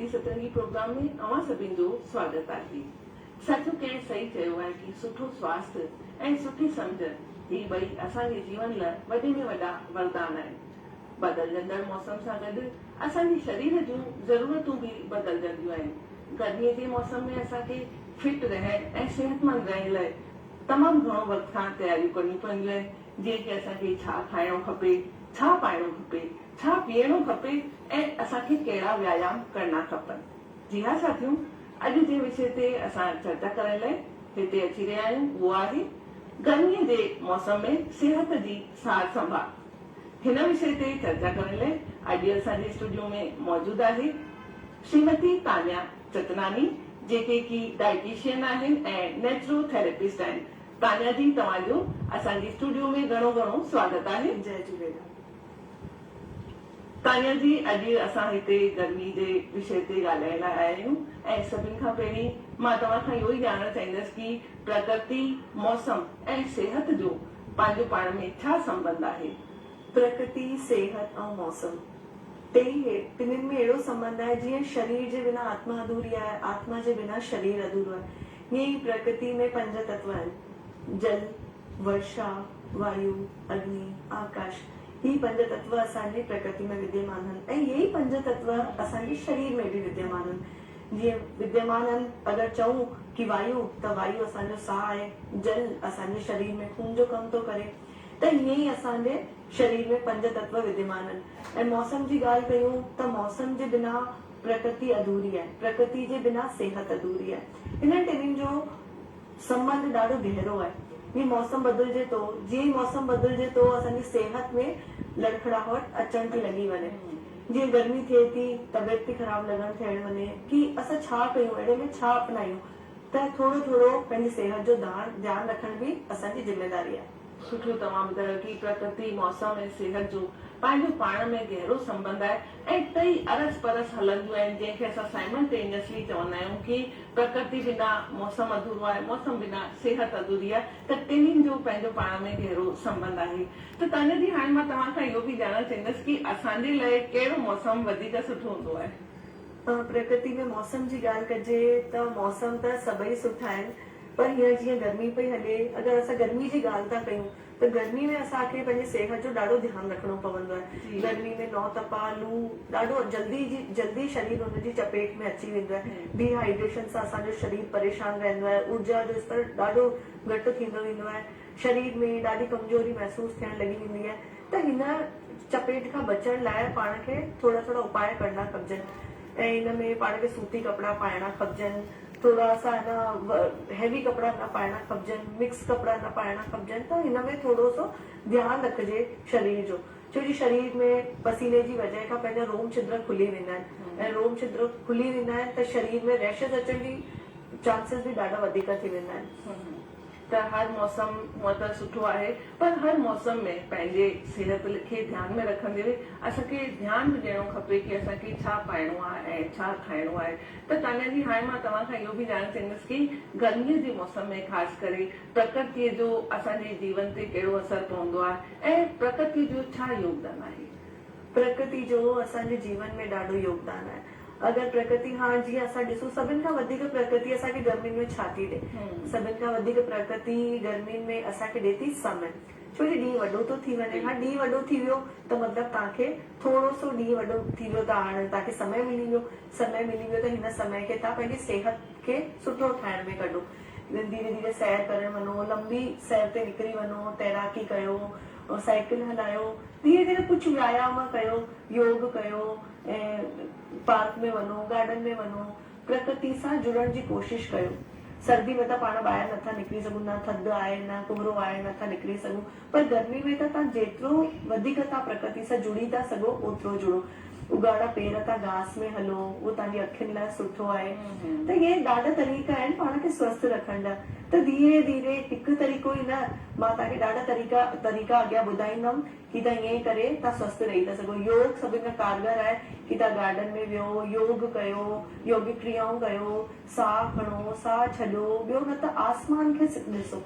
جي سترنگي پروگرام ۾ اوهان سڀن جو سواگت آهي. ساٿيو ڪنهن صحيح چيو آهي ڪي سٺو سواسٿ ۽ سٺي سمجهه هي ٻئي اسان جي جيون لئه وڏي ۾ وڏا وردان آهن. بدلجندڙ موسم سان گڏ اسان جي شرير جون ضرورتون به بدلجنديون آهن. گرمي جي موسم ۾ اسان کي فٽ رهڻ ۽ صحتمند رهڻ لئه تمام گهڻو وقت کان تياريون ڪرڻيون پونديون آهن جيئن ڪي اسان کي ڇا کائڻو کپي، ڇا پائڻو کپي، ڇا پيئڻو کپي ۽ اسان کي ڪهڙا ويايام ڪرڻا کپن. جي ها ساٿيون اڄ جنهن وشي تي اسان چرچا ڪرڻ لئه هتي اچي رهيا آهيون اهو آهي گرمي جي موسم ۾ صحت جي سار سنڀال. هن وشي تي چرچا ڪرڻ لئه اڄ اسان جي اسٽوڊيو ۾ موجود آهي شريمتي تانيا چتناني جيڪي ڪي ڊائٽيشين آهن ۽ نيچرو ٿيراپسٽ آهن. تانيا جي توهان جو اسان جي اسٽوڊيو ۾ گهڻو گهڻو سواگت آهي. جئي جهوليلال. تانيا جي اڄ اسان هتي گرمي جي وشي تي ڳالهائڻ لاء آيا آهيون ۽ سڀن کان پهرين مان توهان کان اهو ئي ڄاڻڻ چاهيندس ڪي پرڪرتي، موسم ۽ صحت جو پنهنجو پاڻ ۾ ڇا سنٻنڌ آهي؟ پرڪرتي، صحت ۽ موسم ٽيئي هي ٽنهين ۾ اهڙو سنٻنڌ آهي جيئن شرير جي بنا آتما اڌوري آهي، آتما جي بنا شرير اڌورو آهي. ائين ئي پرڪرتي ۾ پنج تتو آهن، جل، ورشا، وايو، اگني، آڪاش. هي پنج تتو اسان جي پرڪرتي ۾ وديمان آهن ۽ اهي ئي پنج تتو اسان جي شرير ۾ به وديمان آهن. جيئن وديمان آهن اگر چئون ڪي وايو ته وايو اسان جو ساهه آهي، جل اسان جي شرير ۾ خون جو ڪم ٿو ڪري ته ائين ئي اسان جي شرير ۾ پنج تتو وديمان آهن ۽ موسم جي ڳالهه ڪيون ته موسم جي بنا پرڪرتي اڌوري آهي، پرڪرتي جي بنا صحت اڌوري آهي. انهن ٽنهين جو سنٻنڌ ڏاڍو گهرو آهي. جيئن موسم بدلجي ٿو، جيئن ئي موسم بدلجي ٿو اسان جي صحت ۾ لڙکڙاهٽ اچڻ ٿي لڳي وڃي. جيئن گرمي ٿئي ٿي، طبيعت ٿي خراب لڳڻ ٿيڻ وڃي ڪي اسان ڇا ڪيون، اهڙي ۾ ڇا اپنايون ته ٿورو ٿورو پنهنجي صحت جو ڌيان رکڻ به اسان جي ذميداري آهي. سٺو توهان ٻڌايو ڪي پرڪرتي، موسم ۽ صحت جو پنهنجو پاڻ ۾ گهرو سنٻنڌ آهي ۽ ٽئي ارس پرس هلنديون آهن جنهن کي اسان سائملٽينيسلي چوندا آهيون ڪي پرڪرتي بنا موسم اڌورو آهي موسم بنا صحت اڌوري آهي ته ٽنهين جو پنهنجو پاڻ ۾ گهرو سنٻنڌ آهي ته تانيا جي هاڻي مان توهان کان اهو به ڄاڻڻ چاهيندس ڪي اسان جي لاء ڪهڙو موسم وڌيڪ سٺو هوندو آهي؟ پرڪرتي ۾ موسم جي ڳالهه ڪجي ته موسم ته سڀئي سٺا آهن پر هينئر جيئن گرمي پئي هلي اگر اسان گرمي جي ڳالهه ٿا ڪيون ته گرمي ۾ اسان کي پنهنجي صحت جو ڏاڍو ڌيان رکڻو پوندو آهي گرمي ۾ نو تپا لو ڏاڍو جلدي جي جلدي شرير ان جي چپيٽ ۾ اچي ويندو آهي ڊي هائيڊريشن سان اسان جو شرير پريشان رهندو آهي اورجا جو استر ڏاڍو گهٽ ٿيندو ويندو آهي شرير ۾ ڏاڍي ڪمزوري محسوس ٿيڻ لڳي ويندي آهي ته هن چپيٽ کان بچڻ لاء پاڻ کي ٿورا ٿورا اپاء ڪرڻا کپجن ۽ ان ۾ پاڻ کي سوتي ڪپڙا پائڻا کپجن ٿورا سا نه هيوي ڪپڙا نه پائڻا کپجن مڪس ڪپڙا نه پائڻا کپجن ته هن ۾ ٿورو سو ڌيان رکجي شرير جو ڇو جي شرير ۾ پسيني جي وجه کان پنهنجا روم ڇدر کلي ويندا آهن ۽ روم ڇدر کلي ويندا آهن ته شرير ۾ ريشز اچڻ جي چانسز به ڏاڍا وڌيڪ ٿي ويندا آهن. ته هر موسم هونء ته سٺو آهي پر هر موسم ۾ پنهنجي صحت کي ڌيان ۾ رکندي اسان کي ڌيان به ڏيڻو کپي ڪي اسان کي ڇا پائڻو آهي ۽ ڇا کائڻو آهي ته تانيا جي هاڻي مان توهان کان اهو به ڄاڻڻ چاهيندس ڪي گرمي جي موسم ۾ خاص ڪري پرڪرتي جو اسان جي جيون تي ڪهڙو اثر پوندو آهي ۽ پرڪرتي جو ڇا يوگدان آهي؟ پرڪرتي جو اسان جي جيون ۾ ڏاڍو يوگدان آهي. اگر پرڪرتي هاڻ جيئن اسان ڏسون سڀن کان وڌيڪ پرڪرتي اسان کي گرمين ۾ ڇا ٿي ڏي؟ سڀن کان وڌيڪ پرڪرتي گرمين ۾ اسان کي ڏي ٿي سمي. ڇو جو ڏينهن وڏو ٿو ٿي وڃي. هاڻ ڏينهن وڏو ٿي ويو ته مطلب توهان کي ٿورو سو ڏينهن وڏو ٿي ويو ته هاڻ توهان کي سمي ملي ويو. سمي ملي ويو ته هن سمي کي توهان پنهنجي صحت کي سٺو ٺاهڻ ۾ ڪڍو. ڌيري ڌيري سير ڪرڻ وڃو، لمبي سير تي نڪري وڃو، تيراڪي ڪيو، سائيڪل هلايو، ڌيري ڌيري ڪجهه ويايام ڪيو، يوگ ڪيو. ۽ پارڪ ۾ وڃو، گارڊن ۾ وڃو، پرڪرتي سان جڙڻ جي ڪوشش ڪيو. سردي ۾ ته پاڻ ٻاهر نٿا نڪري سگهون، نه ٿڌ آهي، نه ڪهرو آهي، نٿا نڪري سگهون، پر گرمي ۾ ته توهان جيترو وڌيڪ توهان پرڪرتي سان جڙي ٿا سگهو اوترو جڙو. اگهاڙا پير توهان گاس ۾ هلو، اهو توهان جي اکين لاء سٺو آهي. ته اهي ڏاڍا طريقا آهن پاڻ کي سوسٿ رکڻ جا. ته ڌيري ڌيري هڪ طريقو ئي نه، مان توهان کي ڏاڍا طريقا طريقا اڳيان ٻڌائيندم. ڪي ته ائين ڪري توهان سوسٿ رهي ٿا سگهو. يوگ سڀن کان ڪارگر آهي ڪي توهان گارڊن ۾ ويهو، يوگ ڪيو، يوگڪ ڪريائون ڪيو، ساهه کڻو، ساهه ڇڏيو، ٻيو نه ته آسمان کي ڏسو.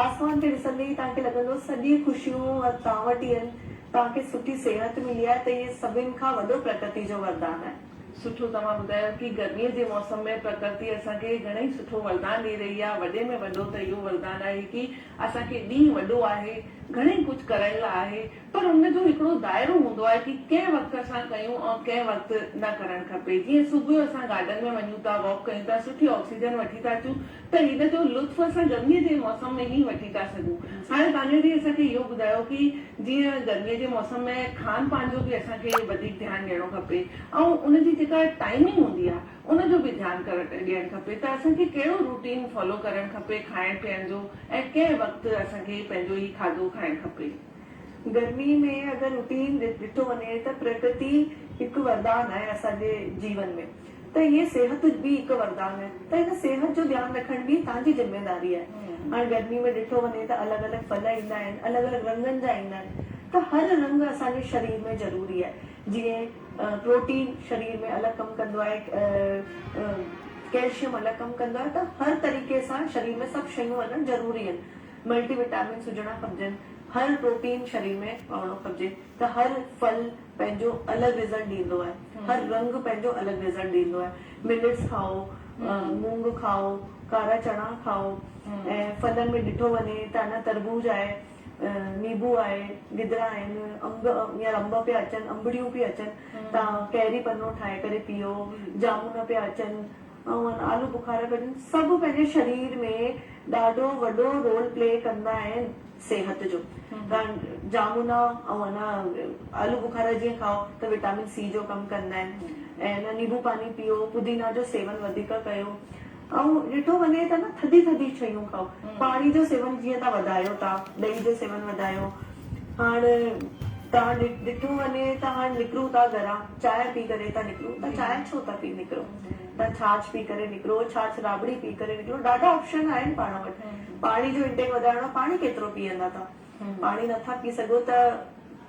آسمان کي ڏسندي ئي توهان کي لڳندو سڄي خوشيون توهان وٽ ئي آهن، توهان کي سٺي صحت ملي آهي ته اهي سڀن کان وڏو پرڪرتي جو وردان آهي. سٺو توهان ٻڌايو ڪي گرمي جي موسم ۾ پرڪرتي اسان کي گهڻئي سٺو وردان ڏئي رهي آهي وڏي ۾ وڏو ته اهو وردان آهي ڪي اسان کي ڏينهن وڏو آهي گهڻئي ڪجهه ڪرڻ لاء آهي پر ان جو هڪڙو دائرو هوندو آهي ڪي ڪنهن وقت اسان ڪيون ۽ ڪنهن وقت نه ڪرڻ کپي جيئن صبح جو اسان گارڊن ۾ وڃون ٿا واڪ ڪيون ٿا سٺي آڪسيجن وٺي ٿا اچون ته هن جو لطف اسان گرمي جي موسم ۾ ئي وٺي ٿا سگهون هاڻي تانيا جي اسان کي اهو ٻڌايو ڪي جيئن گرمي جي موسم ۾ کان پان جو به اسان کي وڌيڪ ڌيان ڏيڻو کپي ۽ ان جي جيڪا ٽائمنگ هوندي آهي ان جو به ڌيان ڏيڻ کپي ته اسان کي ڪهڙو روٽين فالو ڪرڻ کپي کائڻ پيئڻ جو ۽ ڪنهن وقت اسان کي پنهنجو هي کاڌو کائڻ کپي. گرمي ۾ اگر روٽين ڏٺو وڃي ته پرڪرتي هڪ وردان آهي اسان جي جيون ۾ ته ائين صحت به هڪ وردان آهي ته هن صحت جو ڌيان رکڻ به توهان جي ذميداري آهي. هاڻي گرمي ۾ ڏٺو وڃي ته الڳ الڳ ڦل ايندا آهن الڳ الڳ رنگن جا ايندا آهن ته هر رنگ اسان جي شرير ۾ ضروري آهي جيئن پروٽين شرير ۾ الڳ ڪم ڪندو آهي ڪيلشيم الڳ ڪم ڪندو آهي ته هر طريقي سان شرير ۾ سڀ شيون وڃڻ ضروري آهن. ملٽي وٽامنس هجڻا کپجن، هر پروٽين شرير ۾ پوڻو کپجي ته هر ڦل پنهنجو الڳ رزلٽ ڏيندو آهي، هر رنگ پنهنجو الڳ رزلٽ ڏيندو آهي، ملٽس کائو، مونگ کائو، ڪارا چڻا کائو ۽ ڦلن ۾ ڏٺو وڃي ته اڃا تربوز آهي، نيبو آهي، گدرا آهن، انب يا انب پيا اچن، انبڙيون پيون اچن، توهان ڪيري پنو ٺاهي ڪري پيئو، جامون پيا اچن. ۽ آلو بخارا ڪڍن سڀ پنهنجي شرير ۾ ڏاڍو وڏو رول پلي ڪندا آهن صحت جو جامونا ۽ انا آلو بخارا جيئن کائو ته وٽامن سي جو ڪم ڪندا آهن ۽ انا نيبو پاني پيئو پودينا جو سيون وڌيڪ ڪيو ۽ ڏٺو وڃي ته نه ٿڌي ٿڌي شيون کائو پاڻي جو سيون جيئن تان وڌايو ٿا ڏهي جو سيون وڌايو هاڻ توهان ڏٺو وڃي ته هاڻ نڪرون ٿا گهران چانهه پي ڪري ٿا نڪرون ته چانهه ڇو ٿا پي نڪرو توهان ڇاڇ پي ڪري نڪرو ڇاڇ رابڙي پي ڪري نڪرو ڏاڍا آپشن آهن پاڻ وٽ پاڻي جو انٽيڪ وڌائڻو آهي پاڻي ڪيترو پيئندا توهان پاڻي نٿا پي سگهو ته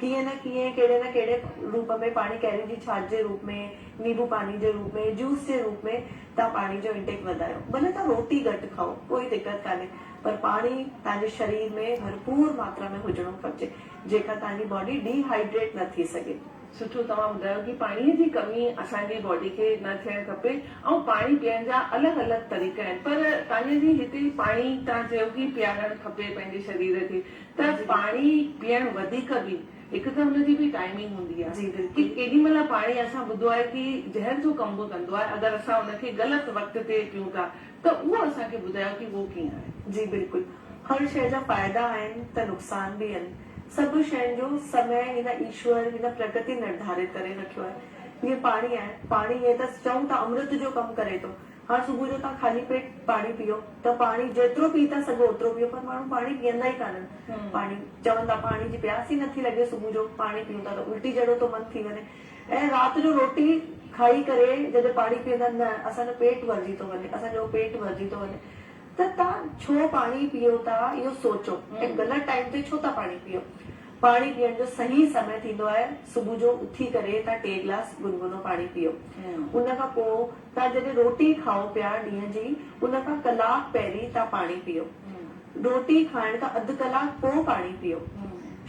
ڪيئن نه ڪيئن ڪهڙي نه ڪهڙي روپ ۾ پاڻي ڪيري جي ڇاڇ جي روپ ۾ نيبو پاني جي روپ ۾ جوس جي روپ ۾ توهان پاڻي جو انٽيڪ وڌايو ڀلي توهان روٽي گهٽ کائو ڪوئي دقت ڪانهي پر پاڻي توهان جي شرير ۾ ڀرپور ماترا ۾ هجڻو کپجي جيڪا توهان جي باڊي ڊي هائيڊريٽ نه ٿي سگهي. سٺو توهان ٻڌايو ڪي پاڻي جي ڪمي اسان جي باڊي کي نه ٿيڻ کپي ۽ پاڻي پيئڻ جا الڳ الڳ طريقا آهن پر تانيا جي هتي پاڻي توهان چيو ڪي پيارڻ کپي پنهنجي شرير کي ته پاڻي پيئڻ وڌيڪ به هڪ ته هن جي به ٽائمنگ هوندي آهي ڪي ڪيڏي مهل پاڻي اسان ٻڌو آهي ڪي زهر جو ڪم به ڪندو آهي اگر اسان ان کي غلط وقت تي پيون ٿا ته اهو اسان کي ٻڌايو ڪي اهو ڪيئن آهي. جي بلڪل هر شيء جا فائدا آهن ته نقصان به آهن سڀ شين جو سمي هن ايشور هن پرڪرتي نرڌارت ڪري رکيو آهي جيئن پاڻي آهي پاڻي ائين ته چئون ٿا امرت جو ڪم ڪري ٿو هاڻ صبح جو توهان خالي پيٽ پاڻي پيئو ته پاڻي جيترو پي ٿا سگهو اوترو پيئو پر ماڻهو پاڻي پيئندا ئي ڪانهن پاڻي چون ٿا پاڻي جي پياس ئي نٿي لڳي صبح جو پاڻي پيئون ٿا ته الٽي جهڙو ٿو من ٿي وڃي ۽ رات جو روٽي کائي ڪري جڏهن پاڻي پيئندا نه اسان جو پيٽ ڀرجي ٿو وڃي اسان جو پيٽ ڀرجي ٿو وڃي ته توهان ڇو پاڻي پيئو ٿا اهو سوچو ۽ غلط ٽائيم تي ڇو ٿا پاڻي پيئو پاڻي پيئڻ جو صحيح سمي ٿيندو آهي صبح جو اٿي ڪري توهان ٽي گلاس گنگنو پاڻي پيئو ان کان پوء توهان جڏهن روٽي کائو پيا ڏينهن جي ان کان ڪلاڪ پهرين توهان پاڻي پيئو روٽي کائڻ کان اڌ ڪلاڪ پوء پاڻي پيئو.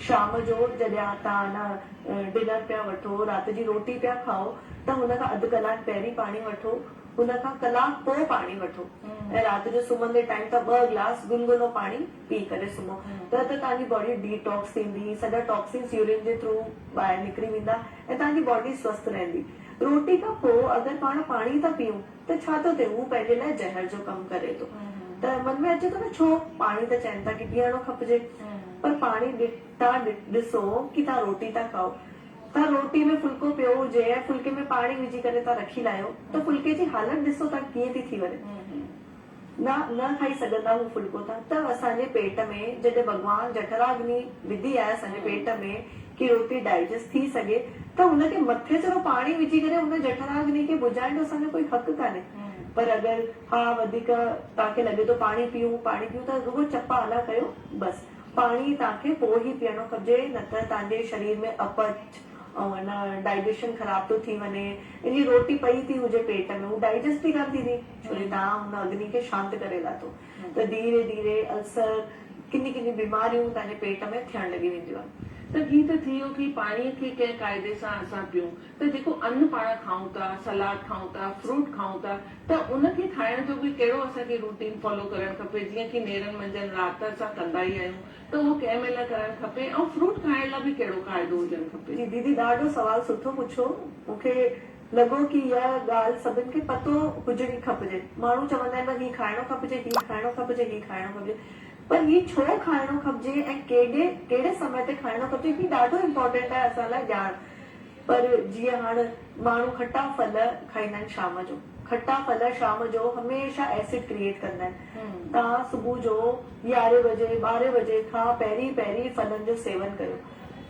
شام جو جڏهن توهان نه ڊنر پيا وٺو، رات جي روٽي پيا کائو ته هن کان اڌ ڪلاڪ پهرين پاڻي وٺو، ان کان ڪلاڪ پوء پاڻي وٺو ۽ رات جو سمهندي ٽائيم توهان ٻه گلاس گنگنو پاڻي پي ڪري سمهو ته ته توهان جي باڊي ڊيٽاڪس ٿيندي، سڄا ٽاڪسنس يورين جي ٿرو ٻاهر نڪري ويندا ۽ توهان جي باڊي سوسٿ رهندي. روٽي کان پوء اگر پاڻ پاڻي ٿا پيئون ته ڇا ٿو ٿئي؟ هو پنهنجي لاء زهر جو ڪم ڪري ٿو ته من ۾ اچي ٿو نه ڇو؟ پاڻي ته چون ٿا ڪي پيئڻو کپجي پر پاڻي توهان ڏسو ڪي توهان روٽي ٿا کائو توهان روٽي ۾ ڦلڪو پيو هجي ۽ ڦلڪي ۾ پاڻي وجهي ڪري توهان رکي لاهيو ته ڦلڪي جي حالت ڏسو توهان ڪيئن ٿي ٿي وڃي نه نه کائي سگهندا هو ڦلڪو ته ته اسان جي پيٽ ۾ جڏهن ڀڳوان جٺراگني وڌي آهي اسان جي پيٽ ۾ ڪي روٽي ڊائجسٽ ٿي سگهي ته ان کي مٿي ٿورو پاڻي وجهي ڪري ان جٺراگني کي بجهائڻ جو اسان جو ڪوئي حق ڪانهي پر اگر ها وڌيڪ توهان کي لڳي ٿو پاڻي پيئون پاڻي پيئون ته رڳو چپا آلا ڪيو بس پاڻي توهان کي پوء ئي پيئڻو کپجي نه ته توهان جي شرير ۾ اپچ ۽ ان ڊائجيشن خراب ٿو ٿي وڃي ان جي روٽي پئي ٿي هجي پيٽ ۾ هو ڊائجسٽ ئي ڪانه ٿيندي ڇو جو توهان ان اگني کي شانت ڪري لاٿو ته ڌيري ڌيري السر ڪني ڪني بيماريون توهان جي پيٽ ۾ ٿيڻ لڳي وينديون آهن. ته هي ته ٿي ويو ڪي پاڻي کي ڪنهن قاعدي سان اسان پيون ته جيڪو ان پاڻ کائون ٿا، سلاد کائون ٿا، فروٽ کائون ٿا ته ان کي کائڻ جو به ڪهڙو اسان کي روٽين فالو ڪرڻ کپي جيئن ڪي نيرن منجهند رات ته اسان ڪندا ئي آهيون ته اهو ڪنهن مهل ڪرڻ کپي ۽ فروٽ کائڻ لاء به ڪهڙو قاعدو هجڻ کپي. جي ديدي ڏاڍو سوال سٺو پڇيو مون کي لڳو ڪي اها ڳالهه سڀن کي پتو هجڻي کپجي ماڻهو چوندا آهن ڀئي هي کائڻو کپجي هي کائڻو کپجي هي کائڻو کپجي پر هي ڇو کائڻو کپجي ۽ ڪيڏي ڪهڙي سمي تي کائڻو کپجي هي ڏاڍو امپارٽنٽ آهي اسان لاء ڄاڻ پر جيئن هاڻ ماڻهو کٽا ڦل کائيندا آهن شام جو کٽا ڦل شام جو هميشه ايسڊ ڪريئيٽ ڪندا آهن توهان صبح جو يارهين بجي ٻارهين بجي کان پهرين پهرين ڦلن جو سيون ڪيو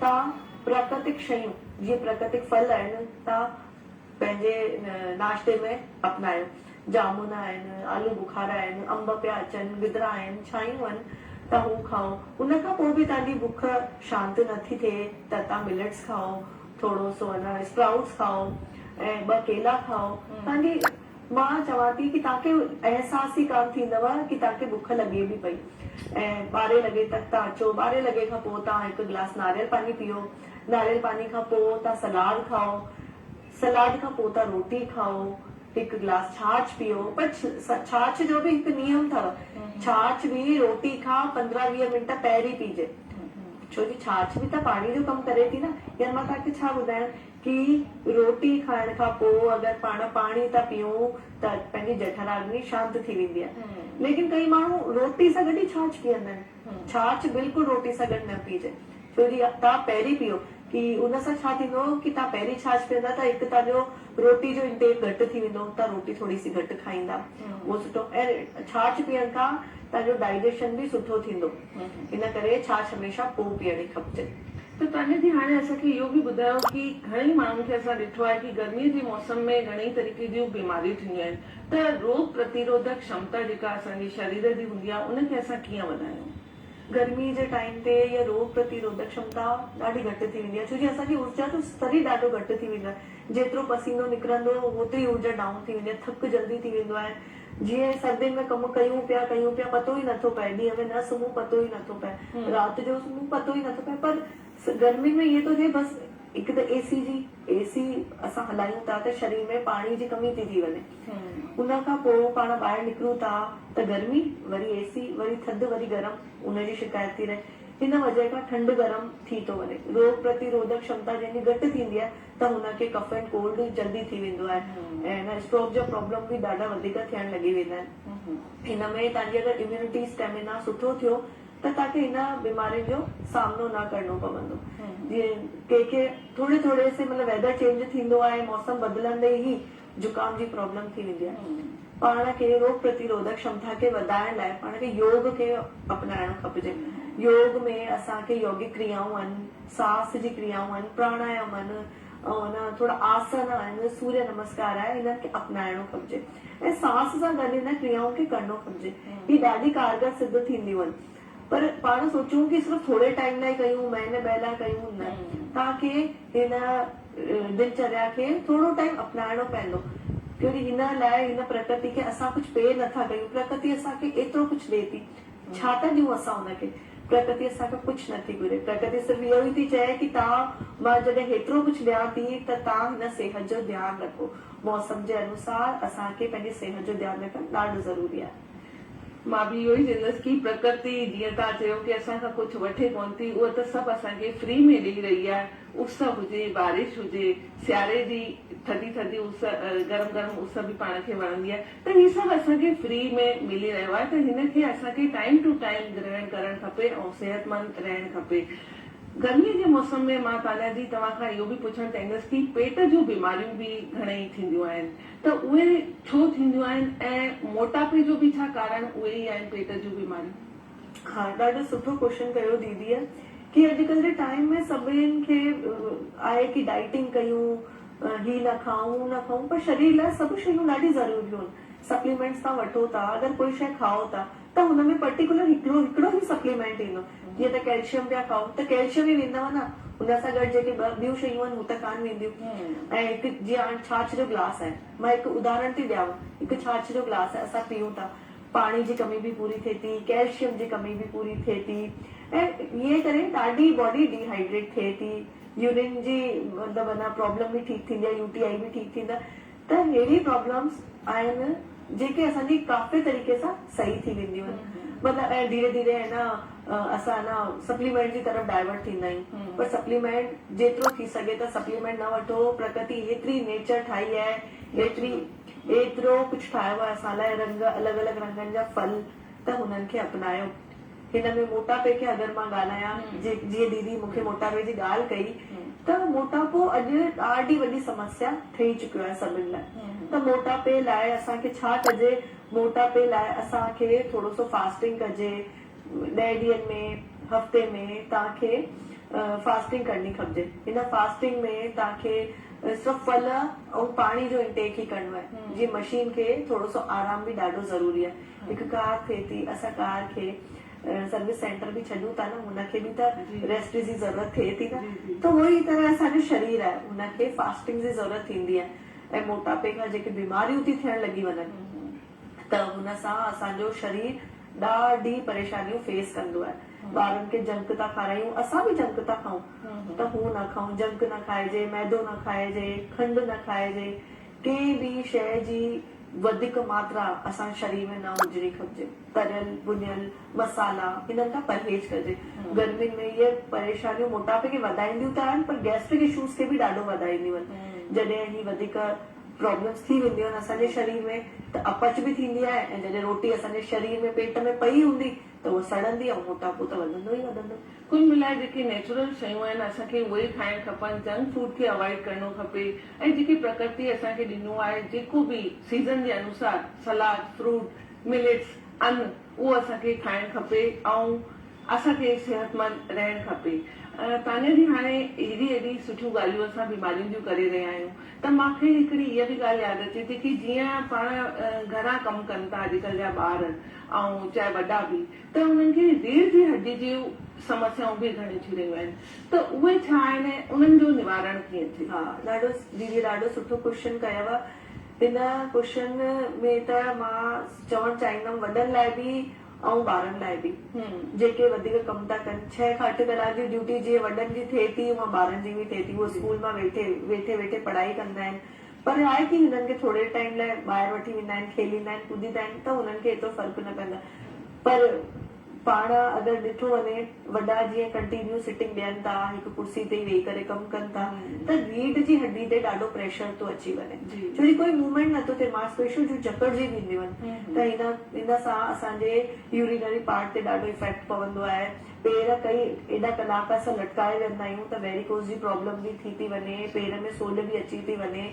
توهان پراڪرتڪ شيون جيئن پراڪرتڪ ڦل آهن توهان پنهنجي ناشتي ۾ اپنايو. جامن آهن، آلو بخارا آهن، انب پيا اچن، گدرا آهن، ڇانيون آهن ته هو کائو. ان کان پوء به توهان جي بک شانت نه ٿي ٿئي ته توهان ملٽس کائو، ٿورو سو اڃا اسپرائوٽس کائو ۽ ٻه ڪيلا کائو. توهان جي مان چوان ٿي ڪي توهان کي احساس ئي ڪانه ٿيندو ڪي توهان کي بک لڳي به پئي ۽ ٻارهين لڳي تڪ توهان اچو، ٻارهين لڳي کان پوء توهان هڪ گلاس ناريل پاني پيئو، ناريل پاني کان پوء توهان سلاد کائو. سلاد کان پوء تان روٽي کائو، هڪ گلاس ڇاڇ پيئو، پر ڇاڇ جو به هڪ نيم اٿو، ڇاڇ به روٽي کان 15 20 منٽ پهرين پيجي، ڇو جي ڇاڇ به ته پاڻي جو ڪم ڪري ٿي نه، يار مان توهان کي ڇا ٻڌايان ڪي روٽي کائڻ کان پوء اگر پاڻ پاڻي ٿا پيئون ته پنهنجي جٺراگني شانت ٿي ويندي آهي، ليڪن ڪئي ماڻهو روٽي سان گڏ ئي ڇاڇ پيئندا آهن. ڇاڇ بلڪل روٽي سان گڏ نه پيئجي ڇو جي توهان پهرين پيئو ڪي ان سان ڇا ٿيندو ڪي توهان پهرين ڇاڇ پيئندا ته هڪ توهان جو روٽي جو انٽيڪ گهٽ ٿي ويندو توهان روٽي ٿوري سي گهٽ کائيندا اهو سٺو ۽ ڇاڇ پيئڻ کان توهان جو ڊائجيشن به سٺو ٿيندو ان ڪري ڇاڇ هميشه پوء پيئڻي کپجي. ته تانيا جي هاڻي اسان کي اهو به ٻڌايو ڪي گهڻي ماڻهن کي اسان ڏٺو آهي ڪي گرمي جي موسم ۾ گهڻي طريقي جون بيماريون ٿينديون آهن ته روڳ پرتيروڌڪ ڪشمتا جيڪا اسان جي شرير جي هوندي آهي ان کي اسان ڪيئن وڌايون؟ گرمي جي ٽائيم تي اها روڳ پرتيروڌڪ ڪشمتا ڏاڍي گهٽ ٿي ويندي آهي ڇو جي اسان جي اورجا جو استر ئي ڏاڍو گهٽ ٿي ويندو آهي جيترو پسينو نڪرندو اوتري اورجا ڊائون ٿي ويندي آهي ٿڪ جلدي ٿي ويندو آهي جيئن سردين ۾ ڪم ڪيون پيا ڪيون پيا پتو ئي نٿو پئي ڏينهن ۾ نه سمهون پتو ئي نٿو پئي رات جو سمهون پتو ئي نٿو پئي پر گرمين ۾ ائين ٿو ٿئي بس هڪ ته اي سي جي اي سي اسان هلايون ٿا ته شرير ۾ پاڻي جي ڪمي ٿي ٿي وڃي ان کان پوء پاڻ ٻاهر نڪرون ٿا ته گرمي وري اي سي وري ٿڌ وري گرم ان جي شڪايت ٿي رهي ان وجه کان ٺنڊ گرم ٿي ٿو وڃي روڳ پرتيروڌڪ ڪشمتا جنهن جي گهٽ ٿيندي آهي ته هن کي ڪف اينڊ ڪولڊ جلدي ٿي ويندو آهي ۽ ان اسٽروڪ جا پرابلم به ڏاڍا وڌيڪ ٿيڻ لڳي ويندا آهن ان ۾ توهان جي اگر اميونٽي اسٽيمنا سٺو ٿيو ته توهان کي هن بيمارين جو سامنو نه ڪرڻو پوندو. جيئن ڪنهن کي ٿوري ٿوري سي مطلب ويدر چينج ٿيندو آهي موسم بدلندي ئي زڪام جي پرابلم ٿي ويندي آهي. پاڻ کي روڳ پرتيروڌڪ ڪشمتا کي وڌائڻ لاء پاڻ کي يوگ کي اپنائڻو کپجي. يوگ ۾ اسان کي يوگڪ ڪريائون آهن، ساس جي ڪريائون آهن، پراڻايام آهن ۽ ان ٿورا آسن آهن، سوريه نمسڪار آهي هنن کي اپنائڻو کپجي. ۽ سانس سان گڏ هن ڪريائن کي ڪرڻو کپجي. هي ڏاڍي ڪارگر سڌ ٿينديون آهن. پر پاڻ سوچون ڪي صرف ٿوري ٽائيم لاء ڪيون، مهيني ٻه لاء ڪيون، نه. توهان کي هن دنچريا کي ٿورو ٽائيم اپنائڻو پوندو. ڪيو جي هن لاء هن پرڪرتي کي اسان ڪجهه پي نه ٿا ڪيون. پرڪرتي اسان کي ايترو ڪجهه ڏئي ٿي. ڇا ٿا ڏيون اسان ان کي؟ پرڪرتي اسان کان ڪجهه نه ٿي گهري. پرڪرتي صرف اهو ئي ٿي چئي ڪي توهان مان جڏهن هيترو ڪجهه ڏيان ٿي ته توهان هن صحت جو ڌيان رکو. موسم جي انوسار اسان کي پنهنجي صحت جو ڌيان رکڻ ڏاڍو ضروري آهي. مان به اهو ئي چوندس ڪي پرڪرتي جيئن توهان چيو ڪي اسان کان ڪجهه وٺي ڪونه ٿي اها ته سڀ اسان کي فري ۾ ڏئي رهي آهي اس هجي بارش هجي سياري جي ٿڌي ٿڌي اس گرم گرم اس به پاڻ کي وڻندي آهي ته هي سڀ اسان کي فري ۾ ملي رهيو آهي ته هن کي اسان کي ٽائيم ٽو ٽائيم گرهڻ ڪرڻ کپي ۽ صحتمند رهڻ کپي. گرمي جي موسم ۾ مان تانيا جي توهان کان اهو به پڇڻ چاهيندس ڪي پيٽ جون بيماريون به گهڻئي ٿينديون آهن ته اهي ڇو ٿينديون آهن ۽ موٽاپي جو به ڇا ڪارڻ اهي ئي آهن پيٽ جون بيماريون؟ ها ڏاڍو سٺو ڪوشچن ڪيو ديديء ڪي اڄڪلهه جي ٽائيم ۾ سڀني کي آهي ڪي ڊائيٽنگ ڪيون هي نه کائون هو نه کائون پر شرير لاء سڀ شيون ڏاڍي ضروريون آهن سپليمينٽس تان وٺو ٿا اگر ڪوئي شيء کائو ٿا ته هن ۾ پرٽيڪولر هڪڙو هڪڙو ئي سپليمينٽ ايندو جيئن ته ڪيلشيم پيا کائو ته ڪيلشيم ئي ويندو نه هن سان گڏ جيڪي ٻه ٻيون شيون آهن هو ته ڪانه وينديون ۽ هڪ جيئن هاڻ ڇاڇ جو گلاس آهي مان هڪ اداهرڻ ٿي ڏيانو هڪ ڇاڇ جو گلاس آهي اسان پيئون ٿا پاڻي جي ڪمي به پوري ٿئي ٿي، ڪيلشيم جي ڪمي به پوري ٿئي ٿي ۽ ائين ڪري ڏاڍي باڊي ڊي هائيڊريٽ ٿئي ٿي، يورين جي مطلب اڃا پرابلم به ٺيڪ ٿيندي آهي، يو ٽي آئي به ٺيڪ ٿيندا ته اهڙي پرابلمس آهن جيڪي اسان جي ڪافي طريقي سان صحيح ٿي وينديون آهن مطلب ۽ ڌيري ڌيري ۽ نه اسان نه سپليمينٽ جي طرف ڊائيورٽ ٿيندا آهيون پر سپليمينٽ جيترو ٿي سگهي ته سپليمينٽ نه وٺو پرڪرتي هيتري نيچر ٺاهي آهي هيتري ايترو ڪجهه ٺاهيو آهي اسان لاء رنگ الڳ الڳ رنگن جا ڦل ته هنن کي اپنايو. هن ۾ موٽاپي کي اگر مان ڳالهايان جيئن ديدي مون کي موٽاپي جي ڳالهه ڪئي ته موٽاپو اڄ ڏاڍي وڏي سمسيا ٺهي چڪيو آهي سڀن لاء ته موٽاپي لاء اسان کي ڇا ڪجي موٽاپي لاء اسان کي ٿورو سو فاسٽنگ ڪجي ڏهه ڏينهن ۾ هفتي ۾ توهان کي فاسٽنگ ڪرڻي کپجي هن فاسٽنگ ۾ توهان کي صرف ڦل ۽ پاڻي جو انٽيڪ ئي ڪرڻو آهي جيئن مشين کي ٿورو سو آرام به ڏاڍو ضروري آهي هڪ ڪار ٿئي ٿي اسان ڪار کي سروس سينٽر به ڇڏيون ٿا نه هن کي به ته ريسٽ جي ضرورت ٿئي ٿي نه ته اهو ئي طرح اسان جو شرير آهي هن کي فاسٽنگ جي ضرورت ٿيندي آهي ۽ موٽاپي کان جيڪي بيماريون ٿي ٿيڻ لڳي وڃن ته هن سان اسان جو شرير ڏاڍي پريشانيون فيس ڪندو آهي ٻارن کي جنڪ ٿا کارايون اسان به جنڪ ٿا کائون ته هو نه کائون جنڪ نه کائجي ميدو نه کائجي کنڊ نه کائجي ڪنهن به شيء جي وڌيڪ ماترا اسان جي شرير ۾ نه هجڻي کپجي. تريل، ڀنيل، مصالحا انهن کان پرهيز ڪجي. گرمين ۾ اهي پريشانيون موٽاپي کي وڌائينديون ته آهن پر گيسٽرڪ اشوز کي به ڏاڍو وڌائينديون آهن. جڏهن هي وڌيڪ پرابلمز ٿي وينديون آهن اسان جي شرير ۾ ته اپچ به ٿيندي آهي ۽ جڏهن روٽي اسان جي شرير ۾ پيٽ ۾ پئي هوندي ته اها سڙندي ۽ موٽاپو ته وڌندو ئي وڌندو. ڪل ملائي جيڪي نيچرل شيون آهن اسان کي اهي ئي کائڻ کپن، جنڪ فوڊ کي اوائڊ ڪرڻو کپي ۽ جيڪي پرڪرتي اسان کي ڏنو آهي جيڪو به سيزن جي انوسار سلاد، فروٽ، مليٽس، ان اهو اسان کي کائڻ کپي ۽ اسان کي صحتمند رهڻ کپي. تانيا جي هاڻي هيڏي ايڏي سٺيون ڳالهيون اسان بيمارين جون ڪري رهيا آهيون ته مان کي هڪڙي اها به ڳالهه ياد اچي ٿي ڪي جيئن پاڻ گهران ڪم ڪن ٿا اڄڪلهه جا ٻار ۽ چاهي وڏا به ته انهن کي ريڙهه جي هڏي جون سمسيائون به گهڻيون ٿي رهيون آهن ته اهي ڇا آهن ۽ انهن جو نوارڻ ڪيئن ٿئي؟ ها ڏاڍو ديدي ڏاڍو سٺو ڪوشچن ڪيو هن ڪوشچن ۾ ته مان چوڻ چاهيندم وڏن لاء به ۽ ٻارن لاء به جيڪي وڌيڪ ڪم ٿا ڪن ڇهه کان اٺ ڪلاڪ جي ڊيوٽي جيئن وڏن جي ٿئي ٿي اها ٻارن جي به ٿئي ٿي اهي اسڪول مان ويٺي ويٺي ويٺي پڙهائي ڪندا آهن پر آهي ڪي هنن کي ٿوري ٽائيم لاء ٻاهر وٺي ويندا آهن کيليندا آهن ڪوديندا آهن ته هنن کي ايترو فرق نه پوندو آهي پر پاڻ اگر ڏٺو وڃي وڏا جيئن ڪنٽينيو سٽنگ ڏين ٿا هڪ ڪرسي تي ئي ويهي ڪري ڪم ڪن ٿا ته ريڙهه جي هڏي تي ڏاڍو پريشر ٿو اچي وڃي ڇو جي ڪوئي موومينٽ نٿو ٿئي مانسپيشيون جون جڪڙجي وينديون آهن ته هن هن سان اسان جي يورينري پارٽ تي ڏاڍو افيڪٽ پوندو آهي پير ڪئي ايڏا ڪلاڪ اسان لٽڪائي ويهندا آهيون ته ويريڪوز جي پرابلم به ٿي ٿي وڃي پير ۾ سول به اچي ٿي وڃي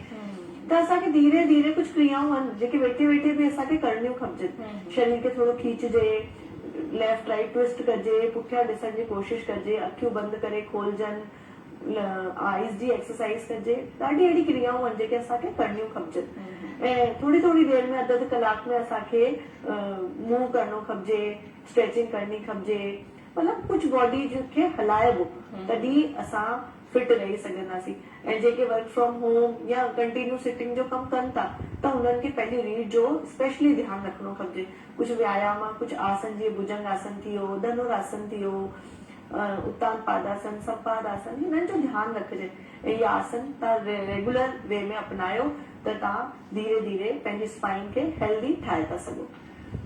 ته اسان کي ڌيري ڌيري ڪجهه ڪريائون آهن جيڪي ويٺي ويٺي به اسان کي ڪرڻيون کپجن شرير کي ٿورو کيچجي ليفٽ رائيٽ ٽوئسٽ ڪجي پٺيان ڏسڻ جي ڪوشش ڪجي اکيون بند ڪري کولجن آئيز جي ايڪسرسائيز ڪجي ڏاڍي اهڙي ڪريائون آهن جيڪي اسان کي ڪرڻيون کپجن ۽ ٿوري ٿوري دير ۾ اڌ اڌ ڪلاڪ ۾ اسان کي موو ڪرڻو کپجي اسٽريچنگ ڪرڻي کپجي مطلب ڪجهه باڊي کي هلائبو تڏهن اسان فٽ رهي سگهنداسين ۽ جيڪي ورڪ فرام هوم يا ڪنٽينيو سٽنگ جو ڪم ڪن ٿا ته انهن کي پنهنجي ريڙهه جو اسپيشلي ڌيان رکڻو کپجي ڪجهه ويايام ڪجهه آسن جيئن ڀجنگ آسن ٿي ويو ڌنر آسن ٿي ويو اتان پاداسن سمپاد آسن هنن جو ڌيان رکجي ۽ اهي آسن توهان ريگولر وي ۾ اپنايو ته توهان ڌيري ڌيري پنهنجي اسپائن کي هيلدي ٺاهي ٿا سگهو.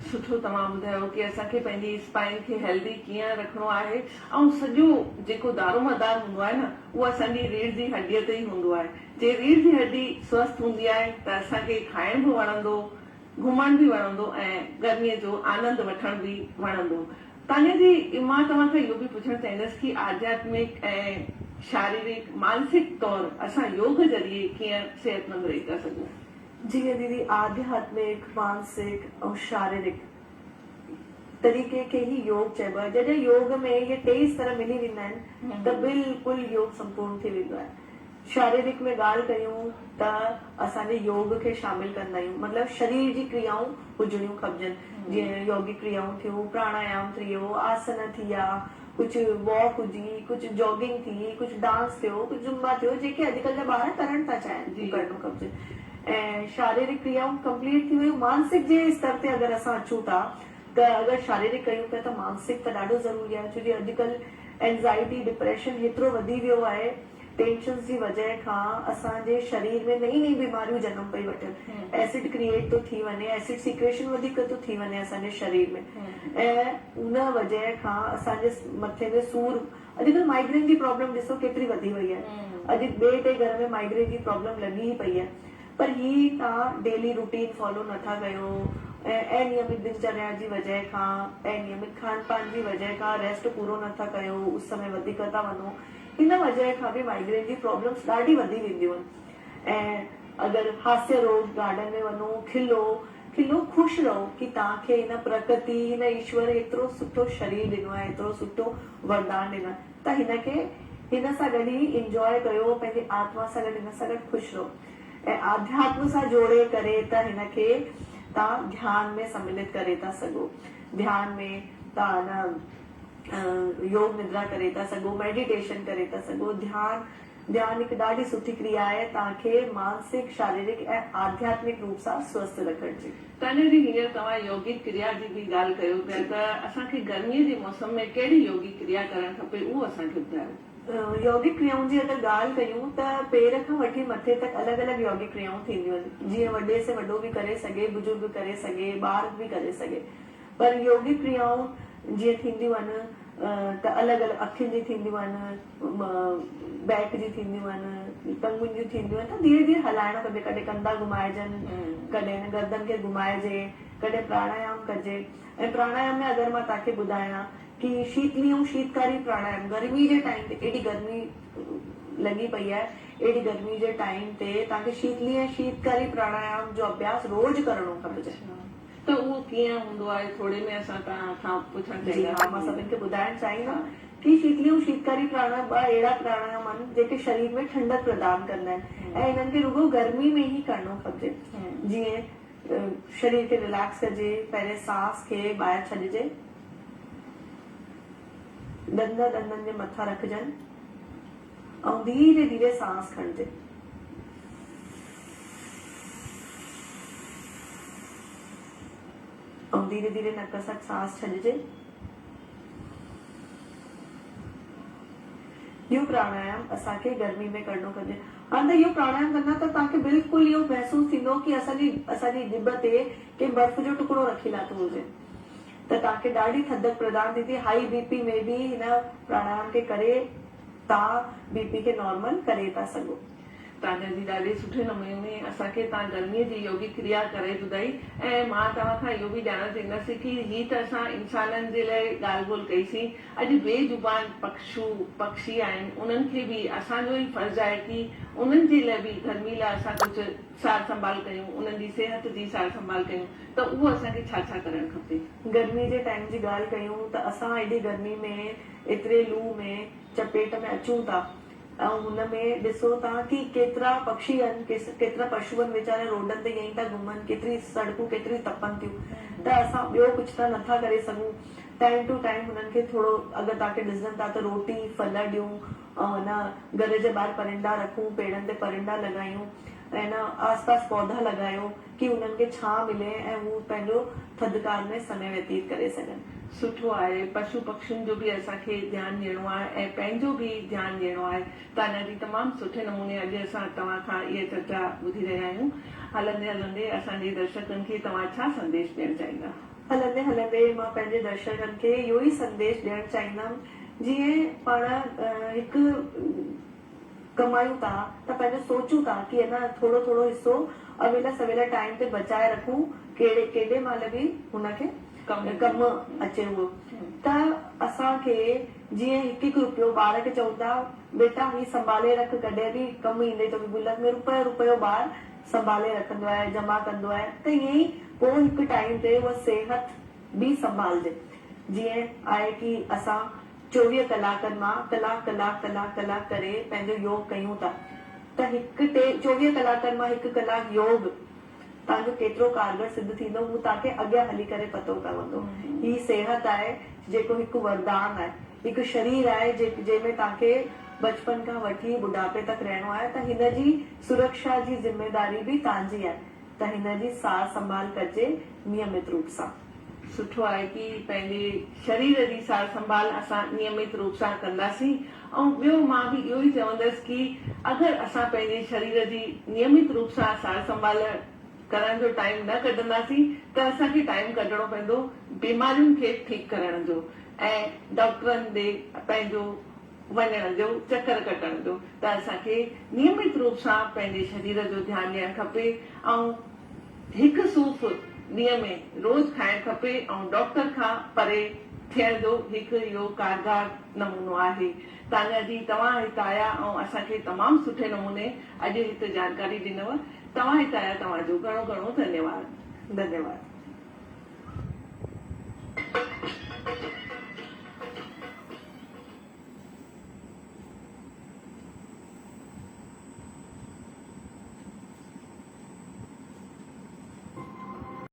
سٺو توهان ٻڌايو ڪي اسان کي پنهنجي اسپائن کي هيلدي ڪيئن رکڻو آهي ۽ سڄو جيڪو دارومدار هوندو آهي نه اهو اسان جي ريڙهه جي هڏي تي ئي هوندو آهي جي ريڙهه جي هڏي سوسٿ هوندي آهي ته اسان کي کائڻ به وڻندو گهمڻ به وڻندو ۽ گرمي جو آنند وٺڻ به وڻندو تانيا جي مان توهان کان اهو به پڇڻ چاهيندس ڪي آڌياتمڪ ۽ شاريرڪ مانسڪ طور اسان يوگ ذريعي ڪيئن صحتمند رهي ٿا سگهون. جيئن ديدي آڌياتمڪ، مانسڪ ۽ شاريرڪ طريقي کي ئي يوگ چئبو آهي. جڏهن يوگ ۾ اهي ٽيئي استر ملي ويندا آهن ته بلڪل يوگ سمپورن ٿي ويندو آهي. شاريرڪ ۾ ڳالهه ڪيون ته اسان جي يوگ کي شامل ڪندا آهيون مطلب شرير جي ڪريائون هجڻيون کپجن جيئن يوگڪ ڪريائون ٿيون، پراڻايام ٿي ويو، آسن ٿي ويا، ڪجهه واڪ هجي، ڪجهه جاگنگ ٿي، ڪجهه ڊانس ٿيو، ڪجهه زمبا ٿيو جيڪي اڄڪلهه جا ٻار ڪرڻ ٿا چاهين اهو ڪرڻو کپجي. ۽ شاريرڪ ڪريائون ڪمپليٽ ٿي ويون. مانسڪ جي استر تي اگر اسان اچون ٿا ته اگر شاريرڪ ڪيون پيا ته مانسڪ ته ڏاڍو ضروري آهي ڇو جي اڄڪلهه اينزائٽي ڊپريشن هيترو وڌي ويو آهي ٽينشنس جي وجه کان اسان جي شرير ۾ نئين نئين بيماريون جنم پئي وٺن ايسڊ ڪريئيٽ ٿو ٿي وڃي ايسڊ سيڪريشن وڌيڪ ٿو ٿي وڃي اسان جي شرير ۾ ۽ ان وجه کان اسان جي مٿي ۾ سور اڄڪلهه مائگرين جي پرابلم ڏسو ڪيتري وڌي وئي آهي اڄ ٻئي ٽئي گهر ۾ مائگرين جي پرابلم لڳي ئي پئي آهي پر هي توهان ڊيلي روٽين فالو نٿا ڪيو ۽ انيمت دنچريا جي وجه کان انيمت کان پان جي وجه کان ريسٽ پورو نٿا ڪيو اس ۾ وڌيڪ ٿا وڃو ان وجه کان به مائگرين جي پرابلمس ڏاڍي وڌي وينديون آهن ۽ اگر هاسيه روز گارڊن ۾ وڃو کلو کلو خوش رهو ڪي توهان کي هن پرڪرتي هن ايشور هيترو سٺو شرير ڏنو آهي هيترو سٺو وردان ڏنو آهي ته هن کي هن سان گڏ ئي انجواء ڪيو پنهنجي آتما سان گڏ هن سان گڏ خوش رهو ۽ آڌياتم سان جوڙي ڪري ته هن کي توهان ڌيان ۾ سملت ڪري ٿا سگهو ڌيان ۾ توهان نه يوگ ندرا ڪري ٿا سگهو ميڊيٽيشن ڪري ٿا سگهو ڌيان ڌيان هڪ ڏاڍي سٺي ڪريا آهي توهان کي مانسڪ، شاريرڪ ۽ آڌياتمڪ روپ سان سوسٿ رکڻ جي. تانيا جي هينئر توهان يوگڪ ڪريا جي به ڳالهه ڪيو پيا ته اسان کي گرميء جي موسم ۾ ڪهڙي يوگڪ ڪريا ڪرڻ کپي اهو اسان کي ٻڌايو. يوگڪ ڪريائن جي اگر ڳالهه ڪيون ته پير کان وٺي مٿي تڪ الڳ الڳ يوگڪ ڪريائون ٿينديون آهن جيئن وڏي سي وڏو به ڪري سگهي بزرگ ڪري سگهي ٻار به ڪري سگهي پر يوگڪ ڪريائون جيئن ٿينديون آهن ته الڳ الڳ اکين جي ٿينديون آهن بيڪ جي ٿينديون آهن ٽنگن جون ٿينديون آهن ته ڌيري ڌيري هلائڻو کپي ڪڏهن ڪنڌا گهمائجن ڪڏهن گردن کي گهمائجي ڪڏهن پراڻايام ڪجي ۽ پراڻايام ۾ اگر مان توهان کي ٻڌايان ڪي شيتلي ۽ شيتڪاري پراڻايام گرمي جي ٽائيم تي ايڏي گرمي لڳي پئي آهي ايڏي گرمي جي ٽائيم تي توهان کي شيتلي ۽ شيتڪاري پراڻايام جو اڀياس روز ڪرڻو کپجي. ته اهو ڪيئن هوندو آهي ٿوري ۾ اسان توهان کان پڇڻ جي ها مان چاهينداسين. سڀن کي ٻڌائڻ چاهيندم ڪي شيتلي ۽ شيتڪاري پراڻايام ٻه اهڙا پراڻايام آهن جيڪي شرير ۾ ٺنڊڪ پردان ڪندا آهن ۽ انهن کي رڳو گرمي ۾ ئي ڪرڻو کپجي جيئن شرير کي رليڪس ڪجي پهرين سانس کي ٻاهر ڇڏجي ڏند ڏندن جي مٿان رکجن ۽ ڌيري ڌيري سانس کڻجي. ۽ ڌيري ڌيري نڪ سان سانس ڇڏجي. اهو پراڻايام اسان کي گرمي ۾ ڪرڻو کپجي. هاڻ ته اهو پراڻايام ڪندا ته توهان کي بلڪل اهو محسوس ٿيندو ڪي اسان جي اسان جي ڄڀ تي ڪنهن برف جو ٽڪڙو رکي لاٿو هجي ته توهان کي ڏاڍي ٿڌڪ پردان ٿيندي. هائي بي پي ۾ به هن پراڻايام کي ڪري توهان بي پي کي نارمل ڪري ٿا سگهو. تانيا جي ڏاڍي سٺي نموني اسان کي تان گرمي جي يوگڪ ڪريا ڪري ٻڌائي ۽ مان توهان کان اهو به ڄاڻڻ چاهيندس ڪي هي ته اسان انسانن جي لاء ڳالهه ٻولهه ڪئي سين اڄ بي زبان پکشو پکشي آهن انهن کي به اسان جو ئي فرض آهي ڪي انهن جي لاء به گرمي لاء اسان ڪجهه سار سنڀال ڪيون انهن جي صحت جي سار سنڀال ڪيون ته اهو اسان کي ڇا ڇا ڪرڻ کپي. گرمي جي ٽائيم جي ڳالهه ڪيون ته اسان ايڏي گرمي ۾ ايتري لو ۾ چپيٽ ۾ اچون ٿا ۽ هن ۾ ڏسو ٿا ڪي ڪيترا پکشي آهن ڪيترا پشو آهن ويچارا روڊن تي ائين ئي ٿا گهمن ڪيتري سڙڪون ڪيتريون تپن ٿيون ته اسان ٻيو ڪجهه ته نٿا ڪري سگهون ٽائيم ٽو ٽائيم هنن کي ٿورو اگر توهان کي ڏسجن ٿا ته روٽي ڦل ڏيون ۽ نه گهر جي ٻاهر پرندا رکون پيڙن تي پرندا لڳايون ۽ نه آس پاس پوڌا لڳايو ڪي انهن کي ڇانء ملي ۽ هو پنهنجو ٿڌڪار ۾ سمي ويتيت ڪري سگهن. سٺو آهي پشو پکشين جو به اسان کي ڌيان ڏيڻو آهي ۽ پنهنجو به ڌيان ڏيڻو آهي تانيا جي تمام سٺي نموني اڄ اسان توهان کان اها چرچا ٻڌي رهيا آهيون هلندي هلندي اسان جي درشڪن کي توهان ڇا سنديش ڏيڻ چاهيندا. هلندي هلندي مان پنهنجي درشڪن کي اهو ئي سنديش ڏيڻ چاهيندم جيئن پاڻ هڪ ڪمايون ٿا ته پنهنجو سوچون ٿا ڪي اڃا ٿورو ٿورو حصو اويل سويل ٽائيم تي بچائي رکون ڪهڙي ڪيڏي مهل به هن کي ڪم اچي اهو ته اسان کي جيئن هڪ هڪ روپيو ٻار کي چئون ٿا بيٽا هي سنڀالي رک ڪڏهن به ڪم ايندئي توکي گلڪ ۾ روپيو روپيو ٻار سنڀالي رکندو آهي جمع ڪندو آهي ته ائين ئي پوء هڪ ٽائيم تي اها صحت به سنڀالجي جيئن آهي ڪي اسان 24 ڪلاڪن مان ڪلاڪ ڪلاڪ ڪلاڪ ڪلاڪ ڪري پنهنجو يوگ ڪيون ٿا ته هڪ ٽي 24 ڪلاڪن مان هڪ ڪلاڪ يوگ توهان جو ڪيترو ڪارگر سڌ ٿيندو هو توهان کي اڳيان هلي ڪري پتو پوندو. هي صحت آهي جيڪو هڪ وردان آهي هڪ شرير آهي جنهن ۾ توهان کي بچپن کان وٺي ٻڍاپي تڪ رهڻو آهي ته هن جي سرڪشا جي ذميداري به توهان جي آهي ته هن جي سار سنڀال ڪجي نيمت روپ سان. سٺو آهي ڪي پنهنجي شرير جي سار سنڀال اسان نيمت روپ سان ڪنداسين ۽ ٻيو مان به اهو ئي چوندس ڪي اگر اسان پنهنجي شرير جي نيمت روپ سان سار سنڀال ڪرڻ جو ٽائيم نه ڪڍنداسين ته اسان کي ٽائيم ڪڍڻو پوندو بيمارين کي ٺيڪ ڪرڻ جو ۽ ڊاڪٽرن ڏي پنهنجو وڃڻ جو چڪر ڪٽڻ جو ته اسان کي نيمت روپ سان پنهنجي شرير جو ڌيان ڏيڻ کپي ۽ هڪ صوف ڏينهن ۾ روز کائڻ کپي ۽ ڊاڪٽر کان پري ٿيڻ جو هڪ اهو ڪارگار نمونو آهي. تانيا جي توهان هت آيا ۽ اسان کي تمام سٺي نموني اڄ هت جانڪاري ڏنو. توهان هت آيا توهان جو گهڻو گهڻو ڌنيواد. ڌنيواد.